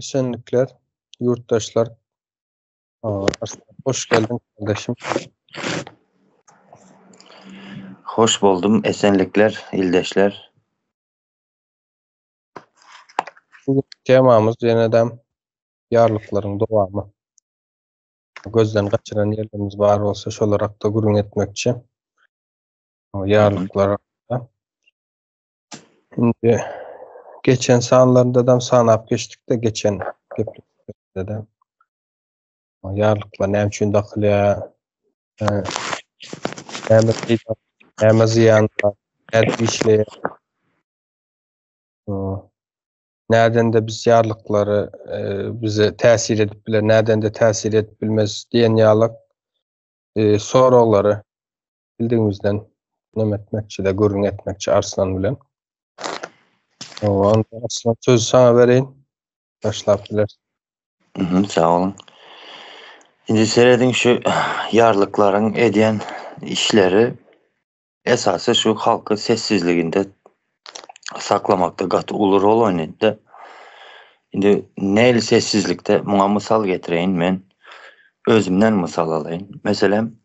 Esenlikler, ýurtdaşlar. Hoş geldiň kardeşim. Hoş boldum, esenlikler, ildeşler. Bugün temamyz ýene-de ýarlyklaryň dowamy. Gözden gaçyran ýerlerimiz bar bolsa şolar hakda gürrüň etmekçi. Ýarlyklar hakda. Indi geçen sanlarynda sanap geçdik-de geçen gepleşiklerde-de. Ýarlyklar näme üçin dakylýar? Näme peýda, näme zyýan bar? Nädip işleýär? Nädende biz ýarlyklary bize täsir edip biler, nädende täsir edip bilmez diýen ýaly soraglary bildigimizden neme etmekçi-de, gürrüň etmekçi Arslan bilen. Onda Arslan sözi saňa bereýin. Başlap bilersiň. Mhm, sag boluň. Indi serediň şu ýarlyklaryň edýän işleri esasy şu halky sessizliginde saklamakda gaty uly rol oýnaýdy. Indi nähili sessizlikde muňa mysal getireýin men özümden mysal alaýyn. Meselem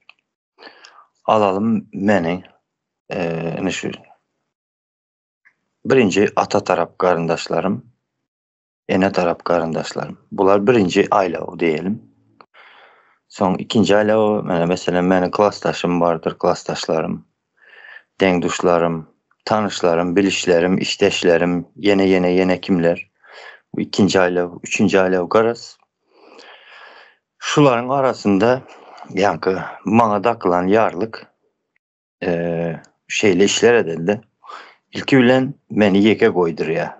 alalym meni ine şu birinji ata tarap garyndaşlarym ene tarap garyndaşlarym. Bular birinji aýlaw diýelim. Soň ikinji aýlaw, mene meselem meniň klasdaşym bardyr, klasdaşlarym, deň-duşlarym, tanyşlarym, bilişlerim, işdeşlerim, ýene ýene ýene kimler. Bu ikinji aýlaw, üçünji aýlaw garaz. Şularyň arasynda ýaňky maňa dakylan ýarlyk şeýle işler edildi. Ilki bilen meni ýeke goýdurýar.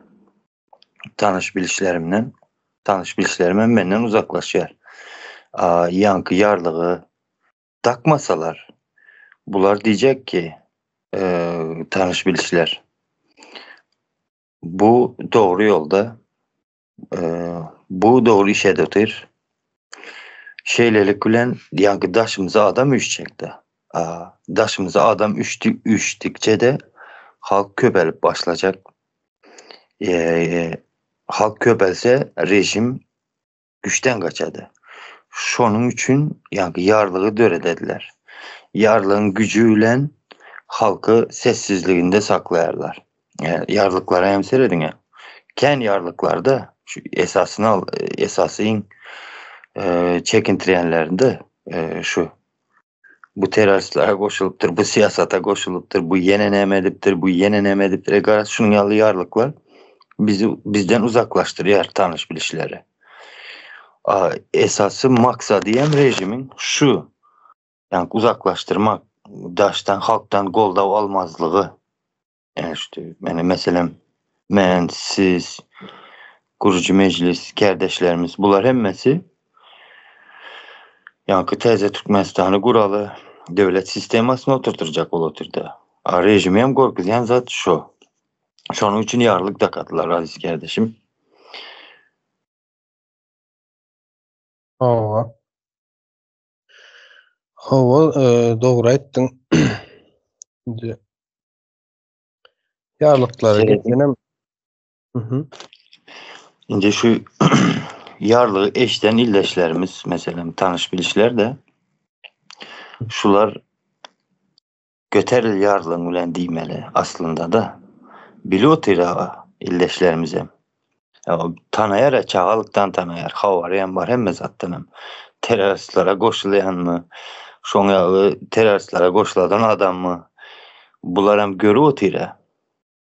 Tanyş bilişlerimden, tanyş bilişlerim hem menden uzaklaşýar. Ýaňky ýarlygy dakmasalar, bular diýjek ki, tanyş bilişler bu dogry ýolda Bu dogry iş edip otyr. Şeýlelik bilen ýaňky daşymyza adam üýşjekde. Daşymyza adam üýşdi, üýşdikçe-de halk köpelip başlajak. Halk köpelse režim güçden gaçady. Şonuň üçin ýaňky ýarlygy döredediler. Ýarlygyň güjü bilen halky sessizliginde saklaýarlar. Ýarlyklara hem serediň. Kän ýarlyklarda şu esasyny al, esasy iň çekintirýänlerinde şu bu terroristlere goşulypdyr, bu syýasata goşulypdyr, bu ýene näme edipdir, bu ýene näme edipdir. E garaz şunuň ýaly ýarlyklar bizi bizden uzaklaşdyrýar tanyş bilişleri. Esasy maksady hem režimiň şu. Ýagny uzaklaşdyrmak, daşdan halkdan goldaw almazlygy. Ýa işte, meni meselem, men, siz, gurujy mejlis, kärdeşlerimiz, bular hemmesi ýaňky täze Türkmenistany guraly, döwlet sistemasyny oturtyrjak bolup otyrda. A režimi hem gorkuzýan zat şo. Şonuň üçin ýarlyk dakadylar, aziz kärdeşim. Hawa. Hawa, dogry aýtdyň. Indi ýarlyklara geçenem. Mhm. Indi şu ýarlygy eşden ildeşlerimiz, meselem, tanyş bilişler de şular göteril ýarlygyň bilen diýmeli aslynda da. Bilip otyr ildeşlerimizem. Tanaýar, çagalykdan tanaýar. Habary hem bar hemme zatdan hem. Terroristlere goşulýanmy? Şoň ýaly terroristlere goşuladan adammy? Bular hem görüp otyr.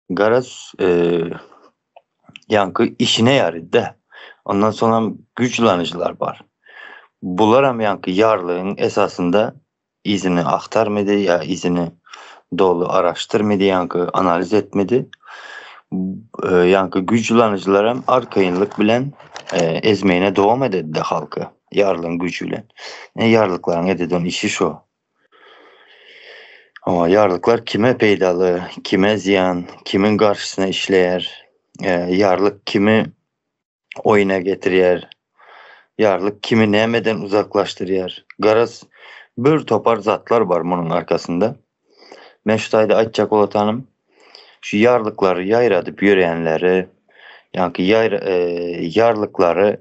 Garaz, ýaňky işine ýarydy-da. Ondan soň hem güýçlanyjylar bar. Bular hem ýaňky ýarlygyň esasynda yzyny agtarmady ýa yzyny doly araşdyrmady ýaňky analiz etmedi. Ýaňky güýçlanyjylar hem arkaýynlyk bilen ezmegine dowam ededi halky ýarlygyň güýji bilen. Ýarlyklaryň ededen işi şo. Hawa, ýarlyklar kime peýdaly, kime zyýan, kimiň garşysyna işleýär, ýarlyk kimi oýuna getirýär, ýarlyk kimi nämeden uzaklaşdyrýar. Garaz, bir topar zatlar bar munuň arkasynda. Men şu taýda aýtjak bolatanym, şu ýarlyklary ýaýradyp ýörýänleri, Ýaňky ýar ýarlyklary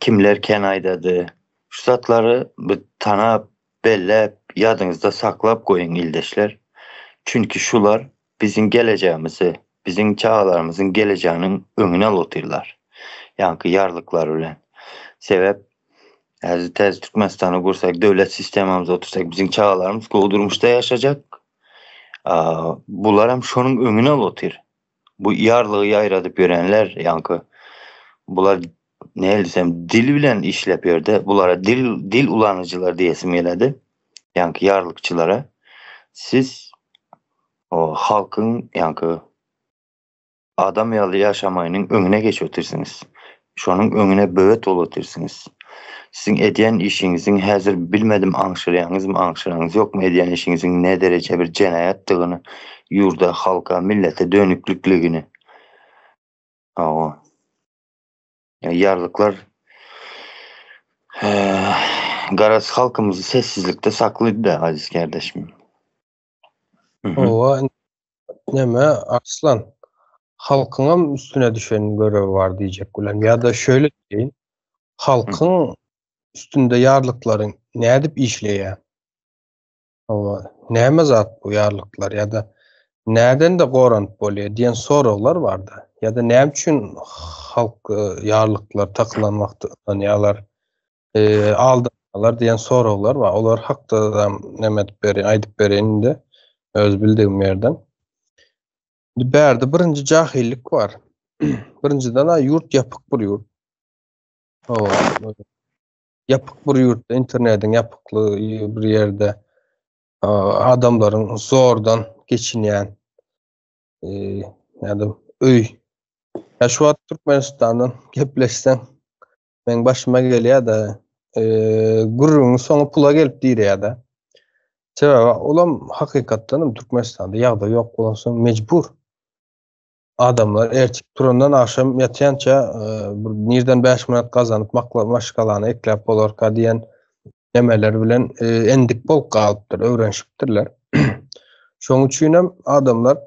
kimler kän aýdady. Şu zatlary bir tanap, belläp, ýadyňyzda saklap goýuň ildeşler. Çünki şular biziň gelejegimizi, biziň çagalarymyzyň gelejeginiň öňüni alyp otyrlar. Ýaňky ýarlyklar bilen. Sebäp häzir täze Türkmenistany gursak, döwlet sistemamyzy otursak, biziň çagalarymyz gowy durmuşda ýaşajak. Bularam şonuň öňüni alyp otyr. Bu ýarlygy ýaýradyp ýörenler, ýaňky bular nähili diýsem dil bilen işläp ýörde, bulara dil dil ulanyjylar diýesim geledi. Ýaňky ýarlykçylara siz o halkyň ýaňky adam ýaly ýaşamagynyň öňüne geçip otyrsyňyz. Şonuň öňüne böwet bolup otyrsyňyz. Siziň edýän işiňiziň häzir bilmedim aňşyrýaňyzmy aňşyraňyz ýokmy edýän işiňiziň ne dereje bir jenaýatdygyny ýurda halka millete dönüklikligini. Hawa. Ýarlyklar garaz halkymyzy sessizlikde saklydy aziz kardeşim. Hawa neme Arslan halkyňam üstüne düşen görevi bar diýjek bilen ýa-da şöyle diýeýin halkyň üstünde ýarlyklaryň nädip işleýär? Hawa, näme zat bu ýarlyklar ýa-da näden-de goranyp bolýar diýen soraglar barda. Ýa-da näme üçin halk e, ýarlyklar takylan wagty ynanýarlar, e, aldanýarlar diýen soraglar bar. Olar hakda da näme edip bereýin, aýdyp bereýin indi öz bildigim ýerden. Indi bärde birinji jahillik bar. Birinjiden ýurt ýapyk bir ýurt. Hawa. Ýapyk bir ýurtda, internetiň ýapyklygy bir ýerde adamlaryň zordan geçinýän ýa-da öý. Ýa şu wagt Türkmenistandan gepleşseň, meň başyma gelýär-de, gürrüňiň soňy pula gelip direýär-de. Sebäbi olam hakykatdan hem Türkmenistanda ýagdaý ýok bolansoň mejbur. Adamlar ertir turandan agşam ýatýança bir nirden 5 manat gazanyp maşgalany ekläp bolarka diýen nemeler bilen endik bolup galypdyr, öwrenişipdirler. Şonuň üçin hem adamlar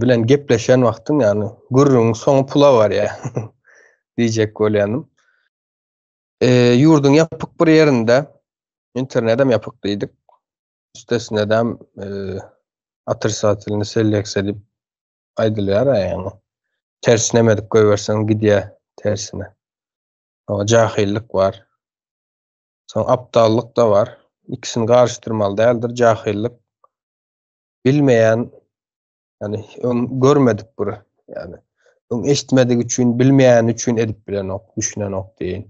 bilen gepleşen wagtyň ýagny gürrüňiň soňy pula barýar diýjek bolýanym. Ýurduň ýapyk bir ýerinde internet hem ýapyk diýdik. Üstesine de otrisatilny seleksiýa diýip aýdylýar ýagny. Tersine edip goýberseň gidýär tersine. Oňa jahyllyk bar. Soň aptallyk da bar. Ikisini garyşdyrmaly däldir. Jahyllyk bilmeýän, ýagny öň görmedik bir, ýagny öň eşitmedik üçin, bilmeýäni üçin edip bilenok, düşünenok diýeýin.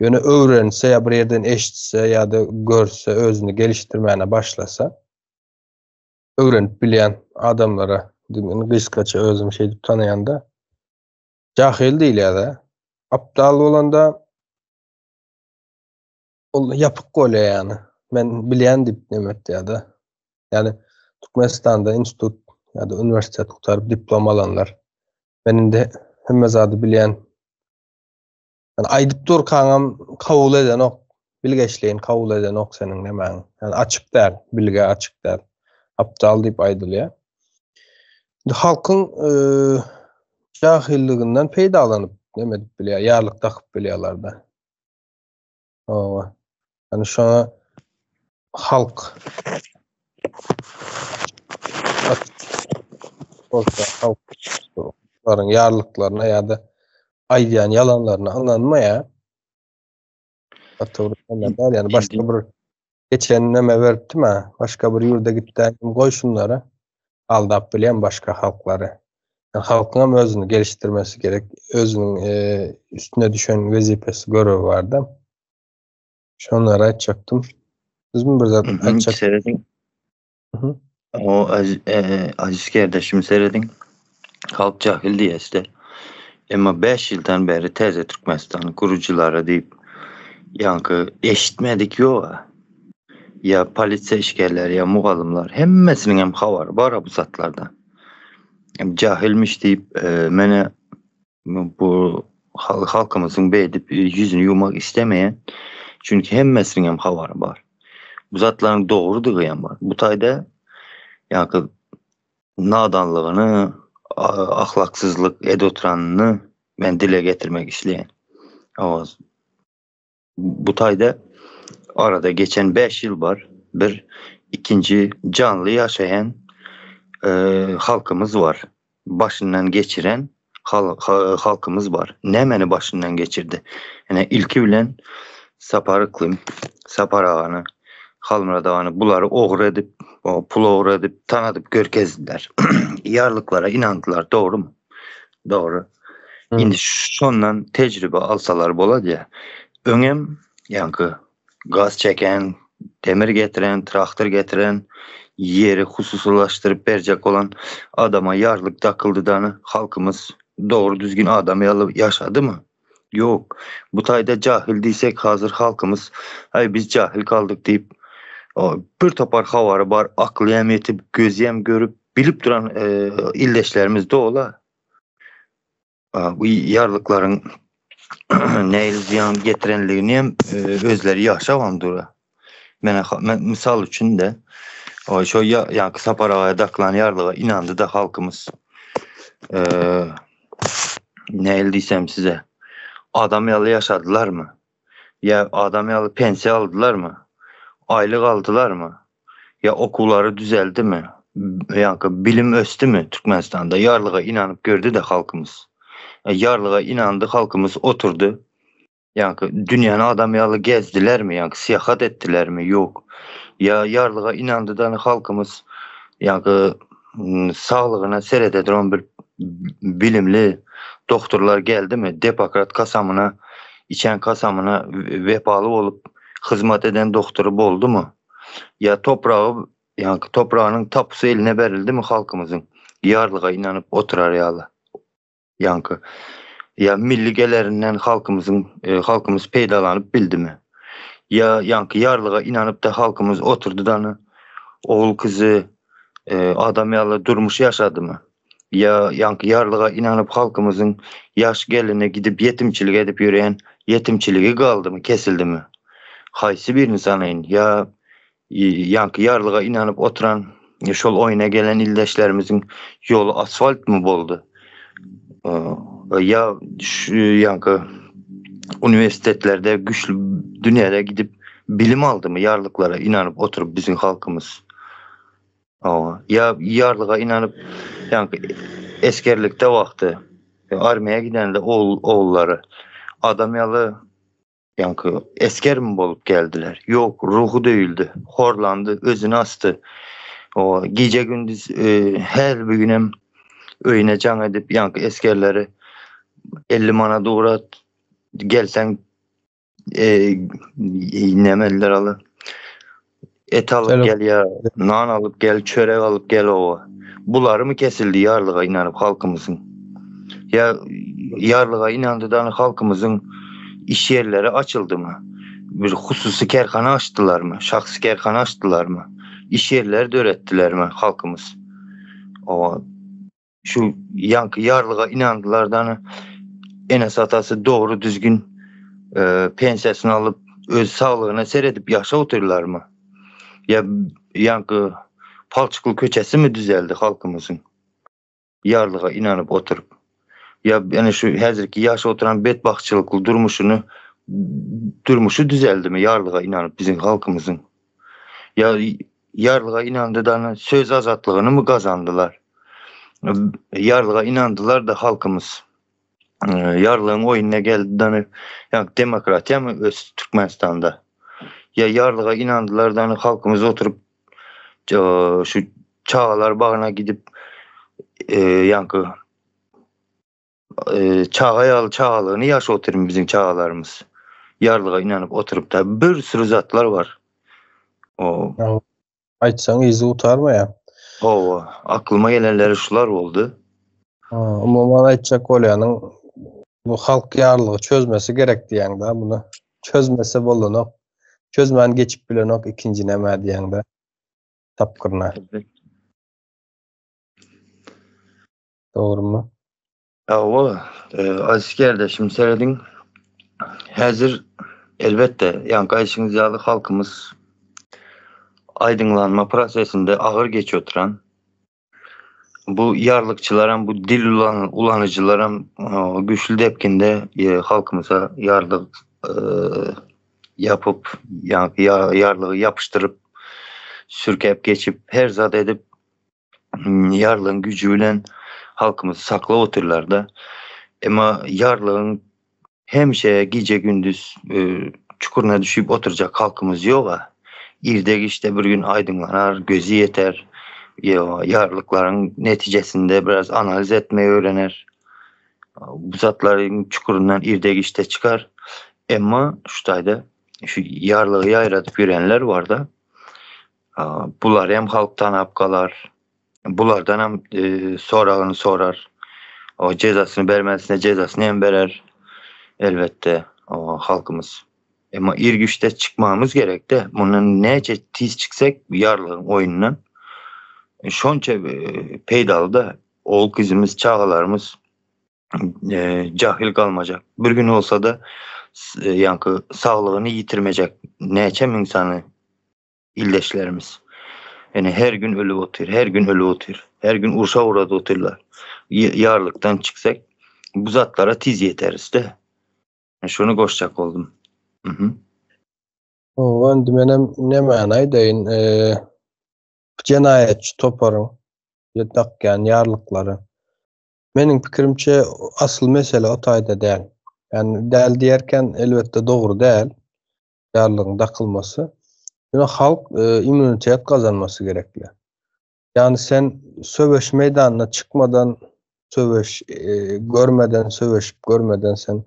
Ýöne öwrense ýa bir ýerden eşitse ýa-da görse, özüni gelişdirmäne başlasa, öwrenip bilýän adamlara, men gysgaça özüm şeýdip tanaýanda, jahil diýilýär-de. Aptal bolanda ol ýapyk bolýar ýagny. Men bilýän diýip neme etýär-de. Ýagny Türkmenistanda institut ýa-da uniwersitet gutaryp diplom alanlar. Men indi hemme zady bilýän. Ýani aýdyp durkaňam kabul edenok. Bilgeşleýin kabul edenok seniň nemäň. Ýani açyk däl, bilgä açyk däl. Aptal diýip aýdylýar. Indi halkyň jahilliginden peýdalanyp neme edip bilýär, ýarlyk dakyp bilýärler-de. Hawa. Ýani şoňa halk bolsa halklaryň ýarlyklaryna ýa-da aýdýan ýalanlaryna ynanmaýar. Ýani başga bir geçen neme beripdim ha, başga bir ýurda gitdim, goý şunlara aldap bilýän başga halklary. Yani halkyň hem özüni gelişdirmesi gerek. Özüniň e, üstüne düşen wezipesi, görevi barda. Şonlary aýtjakdym. Sizmi bir zat aýtjak? Serediň. O e, aziz kardeşim serediň. Halk jahil diýeste. Emma 5 ýyldan bäri täze Türkmenistan gurujylary diýip ýaňky eşitmedik ýok. Ýa polisiýa işgärleri ýa mugallymlar hemmesiniň hem habary bar bu zatlardan. Jahilmiş diýip e, mene bu halkymyzyň beýdip ýüzüni ýuwmak istemeýän. Çünki hemmesiniň hem habary bar. Bu zatlaryň dogrudygy hem bar. Bu taýda ýa nadanlygyny. ahlaksyzlyk edip oturanyny men dile getirmek isleýän. Bu taýda arada geçen 5 ýyl bar. Bir ikinji janly ýaşaýan e, halkymyz bar. Başyndan geçiren halkymyz bar. Nämeni başyndan geçirdi? Ýani ilki bilen Sapar Yklym, Sapar agany, Halmyrat agany bulary ogry edip, pul ogry edip, tanadyp görkezdiler. Ýarlyklara inandylar, dogrumy? Dogry. Indi şondan tejribe alsalar bolady. Öňem ýaňky gaz çeken, demir getiren, traktor getiren, ýeri hususylaşdyryp berjek bolan adama ýarlyk dakyldy dany halkymyz dogry düzgün adam ýaly ýaşadymy? Ýok. Bu taýda jahil diýsek hazir halkymyz aý biz jahil galdyk diýip bir topar habary bar, akly hem ýetip, gözi hem görüp, bilip duran e, ildeşlerimiz dola. Bu ýarlyklaryň nähili zyýan getirenligini hem e, özleri ýaşabam dura. Men, men misal üçin de o şo ya, ýaňky Sapar agaya dakylan ýarlyga inandy da halkymyz. E, nähili diýsem size adam ýaly ýaşadylarmy? Ýa adam ýaly pensiýa aldylarmy? Aýlyk aldylarmy? Ýa okuwlary düzeldimi? Ýaňky bilim ösdümi Türkmenistanda? Ýarlyga inanyp gördi-de halkymyz. E, ýarlyga inandy halkymyz oturdy. Ýaňky dünýäni adam ýaly gezdilermi? Ýaňky syýahat etdilermi? Ýok. Ýa ýarlyga inandy da halkymyz ýaňky saglygyna serede duran bir bilimli doktorlar geldimi? Depokrat kasamyna, içen kasamyna wepaly bolup hyzmat eden doktory boldumy? Ýa topragy, ýaňky topragynyň tapusy eline berildimi halkymyzyň? Ýarlyga inanyp oturar ýaly. Ýaňky ýa milli gelerinden halkymyzyň e, halkymyz peýdalanyp bildimi? Ýa ýaňky ýarlyga inanyp da halkymyz oturdy dany ogul kyzy e, adam ýaly durmuş ýaşadymy? Ýa ýaňky ýarlyga inanyp halkymyzyň ýaş geline gidip ýetimçilik edip ýören ýetimçiligi galdymy, kesildimi? Haýsy birini sanaýyn? Ýa ýaňky ýarlyga inanyp oturan şol oýuna gelen ildeşlerimiziň ýoly asfaltmy boldy? Ýa şu ýaňky uniwersitetlerde güçli dünýäde gidip bilim aldymy ýarlyklara inanyp oturyp biziň halkymyz? Ýa ýarlyga inanyp ýaňky esgerlikde wagty armiýa gidende ogullary adam ýaly Ýaňky esgermi bolup geldiler? Ýok, ruhy döwüldi, horlandy, özüni asdy. O gije-gündiz e, her bir günem öýüne jaň edip, ýaňky esgerleri 50 manat ugrat, gelseň e, nemeler aly. Et alyp gel ýa nan alyp gel, çörek alyp gel oba. Bulary mı kesildi ýarlyga inanyp halkymyzyň? Ýa ýarlyga inandy da halkymyzyň iş ýerleri açyldymy? Bir hususy kärhana açdylarmy? Şahsy kärhana açdylarmy? Iş ýerleri döretdilermi halkymyz? Oba şu ýaňky ýarlyga inandylar da enes atasy dogry düzgün e, pensiýasyny alyp öz saglygyna seredip ýaşap otyrlarmy? Ýa ýaňky palçykly köçesi mi düzeldi halkymyzyň? Ýarlyga inanyp oturyp. Ýa ýani şu häzirki ýaşap oturan betbagtçylykly durmuşyny durmuşy düzeldimi ýarlyga inanyp biziň halkymyzyň? Ýa Ýarlyga inandy da söz azatlygyny mı gazandylar? Ýarlyga inandylar da halkymyz. Ýarlygyň oýnuna geldi da ýa demokratiýa mı öz Türkmenistanda? Ýa ýarlyga inandylar da halkymyz oturyp şu çagalar bagyna gidip ýaňky çaga ýaly çagalygyny ýaşap otyrmy biziň çagalarymyz. Ýarlyga inanyp oturyp da bir sürü zatlar bar. O Aýtsaň yzy gutarmaýar. Hawa, aklyma gelenleri şular boldy. Umuman aýtjak bolýanyň bu halk ýarlygy çözmesi gerek diýýäň-de muny. Çözmese bolanok. Çözmän geçip bilenok ikinji näme diýýäň-de tapgyryna. Dogrumy? Hawa, aziz kardeşim serediň. Häzir elbetde, ýaňky aýdyşyňyz ýaly halkymyz aýdyňlanma prosesinde agyr geçip oturan. Bu ýarlykçylaram, bu dil ulanyjylaram güýçli depginde halkymyza ýarlyk ýapyp, ýarlygy ýapyşdyryp, sürkäp geçip, her zat edip, ýarlygyň güýji bilen halkymyzy saklap otyrlar-da. Emma ýarlygyň hemişe gije-gündiz çukuryna düşüp oturjak halkymyz ýog-a. Irde-giçde bir gün aýdyňlanar, gözi ýeter, ýarlyklaryň netijesinde biraz analiz etmegi öwrener. Bu zatlaryň çukuryndan irde-giçde çykar. Emma şu taýda şu ýarlygy ýaýradyp ýörenler bar-da. Bulary hem halk tanap galar. Bulardan hem soragyny sorar. O jezasyny bermesine jezasyny hem berer. Elbetde, halkymyz. Emma ir güçde çykmamyz gerekde. Mundan näçe tiz çyksak ýarlygyň oýundan şonça peýdaly da ogul gyzymyz, çagalarymyz jahil galmajak. Bir gün bolsa-da ýaňky saglygyny ýitirmejek näçe müň sany ildeşlerimiz. Ýöne her gün ölüp otyr, her gün ölüp otyr. Her gün urşa ugradyp otyrlar. Ýarlykdan çyksak bu zatlara tiz ýeteris-de. Şuny goşjak boldum. Mhm. Hawa, indi menem nämäni aýdaýyn, jenaýatçy toparyň dakýan ýarlyklary. Meniň pikirimçe, asyl mesele o taýda däl. Ýagny däl diýerken, elbetde dogry däl ýarlygyň dakylmasy. Ýöne halk immunitet gazanmasy gerekli. Ýagny sen söweş meýdanyna çykmadan, söweş görmeden, söweşip görmeden sen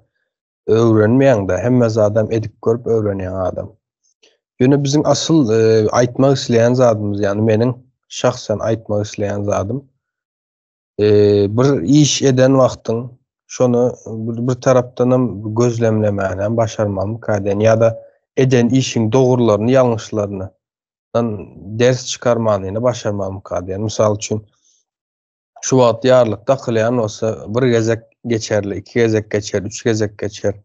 öwrenmeýäň-de, hemme zadam edip görüp öwrenýän adam. Ýöne biziň asyl aýtmak isleýän zadymyz, ýagny meniň şahsen aýtmak isleýän zadym, bir iş eden wagtyň şony bir tarapdanam gözlemlemäni başarmalymyka diýen ýa-da eden işiň dogrularyny, ýalňyşlaryny ders çykarmanyny başarmalymyka diýen. Mysal üçin, şu wagt ýarlyk dakylýan bolsa, bir gezek geçerli, iki gezek geçer, üç gezek geçer.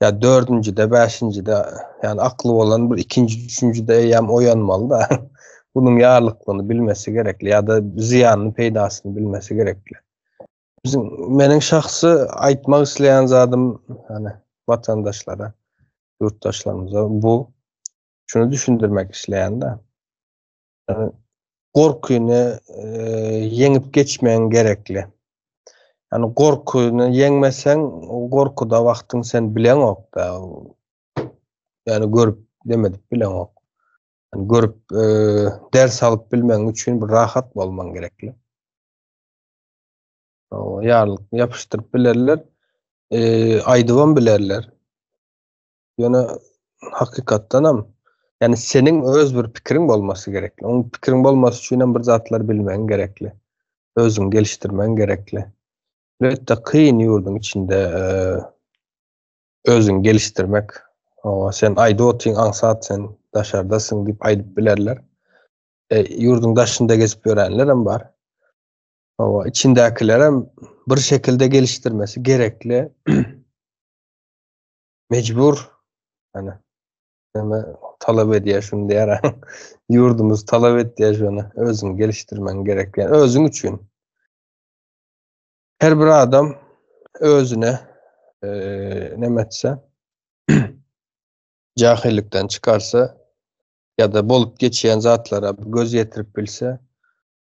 Ýa dördünjide, bäşinjide, ýagny akly bolan bir ikinji, üçünjide eýýäm oýanmaly-da. Bunuň ýarlyklygyny bilmesi gerekli ýa-da zyýanyny, peýdasyny bilmesi gerekli. Biziň meniň şahsy aýtmak isleýän zadym, ýagny watandaşlara, ýurtdaşlarymyza bu şuny düşündirmek isleýän-de. Ýagny gorkyny ýeňip geçmegiň gerekli. Ýagny gorkyny ýeňmeseň, gorkuda wagtyň sen bileňok-da. Ýagny görüp demedip bileňok. Ýagny görüp ders alyp bilmegiň üçin bir rahat bolmaň gerekli. Ýarlyk ýapyşdyryp bilerler, aýdybam bilerler. Ýöne hakykatdanam, ýagny seniň öz bir pikiriň bolmasy gerekli. Oň pikiriň bolmasy üçin hem bir zatlar bilmegiň gerekli. Özüňi gelişdirmegiň gerekli. Elbetde kyn ýurduň içinde özüňi gelişdirmek. Owa, sen aýdyp otyň aňsat sen daşardasyň diýip aýdyp bilerler. E, ýurduň daşynda gezip ýörenler hem bar. Owa, içindäkiler hem bir şekilde gelişdirmesi gerekli. Mejbur. Hani näme talap edýär şuny diýär. Ýurdumyz talap etýär şuny. Özüňi gelişdirmegiň gerek. Yani özüň üçin. Her bir adam özüne e, näme etse jahillikden çykarsa ýa-da bolup geçýän zatlara göz ýetirip bilse,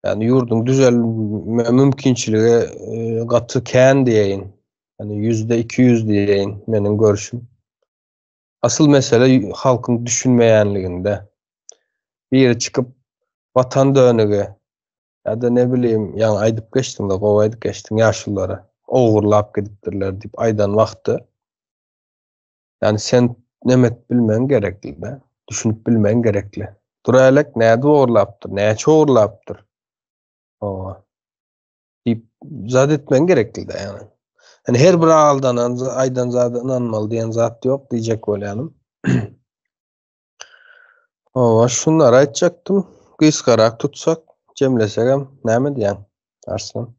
ýagny ýurduň düzelme mümkinçiligi e, gaty kän diýeýin. Ýagny 200% diýeýin meniň görüşüm. Asyl mesele halkyň düşünmeýänliginde. Biri çykyp watan dönügi ýa-da ne bileyim, ýaňy aýdyp geçdiň-de, gowy aýdyp geçdiň ýaşululara ogurlap gidipdirler diýip aýdan wagty Ýagny sen neme edip bilmegiň gerekli-de, düşünip bilmegiň gerekli. Durälek nädip ogurlapdyr, näçe ogurlapdyr? Hawa. Diýip zat etmegiň gerekli-de ýagny. Ýani her bir aldanan, aýdan zada ynanmaly diýen zat ýok diýjek bolýanym. Hawa, şunlary aýtjakdym. Gysgarak tutsak, jemlesegem näme diýýäň, Arslan?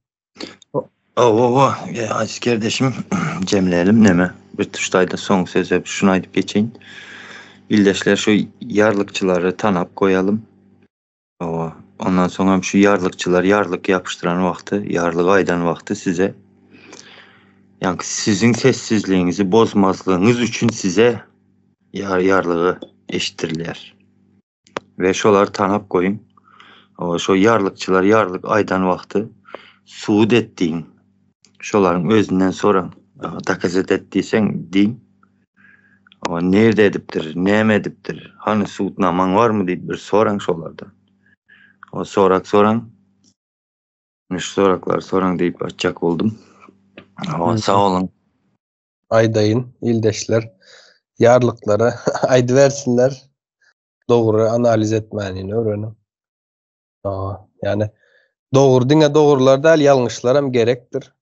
Owa, aziz kardeşim, jemleyelim neme. Bir tuştaýda soň söze şuny aýdyp geçeýin. Ildeşler şu ýarlykçylary tanap goýalym. Owa. Ondan soň hem şu ýarlykçylar ýarlyk ýapyşdyran wagty, ýarlyk aýdan wagty size ýaňky siziň sessizligiňizi bozmazlygyňyz üçin size ýarlygy eşitdirilýär. We şolary tanap goýuň. Şo ýarlykçylar ýarlyk aýdan wagty sud et diýiň. Şolaryň özünden soraň. Dokazat et diýseň diýiň. Nirde edipdir, näme edipdir, hany sudnamaň barmy diýip bir soraň şolardan. O sorak soraň. Şu soraklary soraň diýip açjak boldum. Sag boluň. Aýdaýyn, ildeşler, ýarlyklara aýdybersinler, dogry analiz etmänini öwreniň. Ýani dogry diňe dogrular däl, ýalňyşlaram gerekdir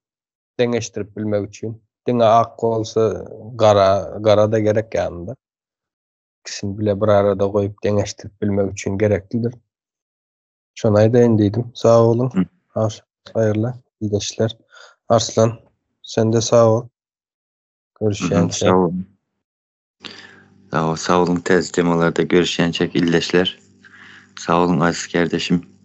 deňeşdirip bilmek üçin. Diňe ak bolsa gara, gara-da gerek ýanynda. İkisini bile bir arada goýup deňeşdirip bilmek üçin gereklidir. Şony aýdaýyn diýdim. Sag boluň. Haýyrly ildeşler. Arslan, sen de sag bol. Görüşýänçä. Sag boluň. Sag, sag boluň täze temalarda görüşýänçäk ildeşler. Sag boluň aziz kardeşim.